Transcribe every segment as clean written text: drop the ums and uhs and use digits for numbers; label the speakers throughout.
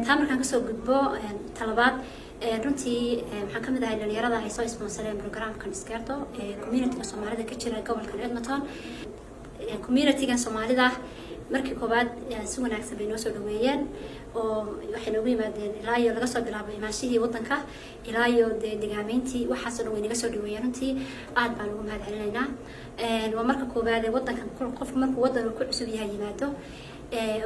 Speaker 1: Taa markaan kasoo gudbo, talabaad, runtii waxaan kamid ahay dhalinyarada ay soo sponsoreen programkan Iskeerto ee communityga Soomaalida ka jira gobolkan Edmonton. Communitygan Soomaalida markii koowaad si wanaagsan bay noo soo dhaweeyeen oo waxay noogu yimaadeen ilaa iyo laga soo bilaabo imaanshihii wadanka ilaa iyo dee degaameyntii, waxaasoo dhan way naga soo dhaweeyeen. Runtii aad baan ugu mahad celinaynaa. Waa marka koowaad ee wadankan qofku markuu wadan uu ku cusub yahay yimaado,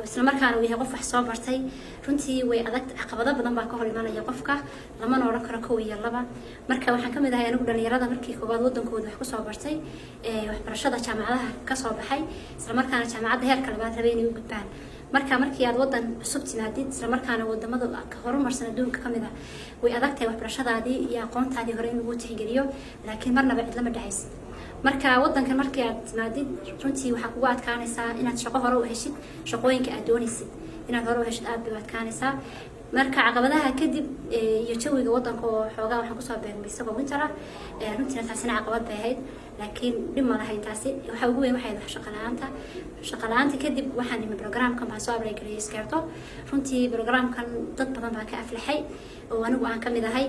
Speaker 1: isla markaana uu yahay qof wax soo bartay, runtii way adag, caqabado badan baa ka hor imanaya qofka, lamana odhan karo kow iyo laba. Marka waxaan kamid ahay anigu dhalinyarada markii koowaad wadankooda wax kusoo bartay, waxbarashada jaamacadaha kasoo baxay, isla markaana jaamacadda heerka labaad rabay inay u gudbaan. Marka markii aad wadan cusub timaadid, isla markaana wadamada horumarsan adduunka kamid ah, way adag tahay waxbarashadaadii iyo aqoontaadii hore in lagu tixgeliyo, laakiin marnaba cidlama dhexaysid. Marka wadankan markii aad timaadid, runtii waxaa kugu adkaanaysaa inaad shaqo hore u heshid. Shaqooyinka aad doonaysid inaad hore u heshid aad bay u adkaanaysaa. Marka caqabadaha kadib iyo jawiga wadanka oo xoogaa waxaan kusoo beegmay isagoo winter ah, runtiina taasina caqabad bay ahayd, laakiin dhib ma lahayn. Taasi waxa ugu weyn waxay ahayd shaqo la-aanta. Shaqo la-aanta kadib waxaan imi programkan baan soo apply gareeyay Iskeerto. Runtii programkan dad badan baa ka aflaxay oo anigu aan kamid ahay,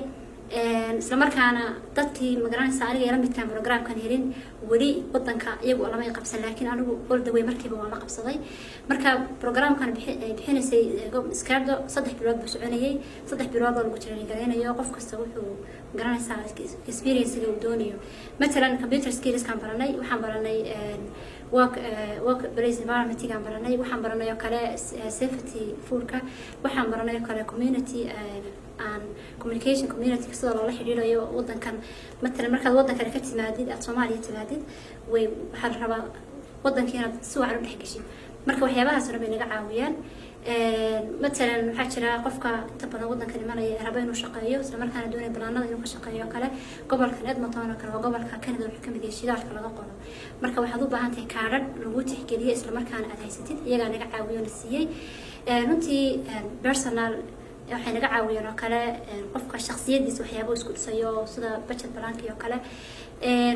Speaker 1: isla markaana dadkii magaranaysa aniga ila midkaan programkan helin weli wadanka iyagu lamay qabsan, laakiin anigu all the way markiiba waan la qabsaday. Marka programkan bixinaysay Iskeerdo 3 bilood buu soconayay, 3 bilood oo lagu training gareynayo qof kasta wuxuu magaranaysaa experiencega uu doonayo. Matalan computer skillskaan baranay, waxaan baranay work place environmentgaan baranay, waxaan baranay oo kale safety foodka, waxaan baranay oo kale community and communication, community sida loola xidhiidhayo wadankan. Matalan markaad wadan kale ka timaadid, aad Soomaaliya timaadid, way waxaa la rabaa wadankii inaad si wacan u dhex geshid. Marka waxyaabahaas oo dhan bay naga caawiyaan. Matalan waxaa jira qofka inta badan wadankan imanaya ee raba inuu shaqeeyo, isla markaana doonaya banaanada inuu ka shaqeeyo oo kale. Gobolkan Edmonton oo kale waa gobolka Canada, wuxuu kamid yahay shidaalka laga qodo. Marka waxaad u baahan tahay kaadhadh lagu tixgeliyo, isla markaana aad haysatid. Iyagaa naga caawiyo, na siiyey. Runtii personal waxay naga caawiyeen oo kale qofka shaksiyadiisa waxyaaba isku dhisayo, sida budget planki oo kale.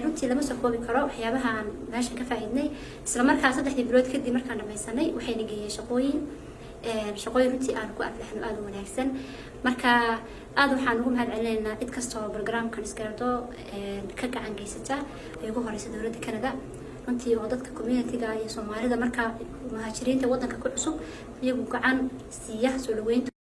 Speaker 1: Runtii lama soo koobi karo waxyaabaha aan meeshan ka faa'iidnay. Isla markaa 3dii bilood kadib markaan dhamaysanay, waxayna geeyeen shaqooyin, shaqooyin runtii aan ku aflaxno, aada u wanaagsan. Marka aada waxaan ugu mahad celinaynaa cid kasta oo programkan Iskeerdo ka gacan geysata, ay ugu horeysa dowladda Canada, runtii oo dadka communityga iyo Soomaalida marka muhaajiriinta wadanka ku cusub iyagu gacan siiya soo dhaweynta.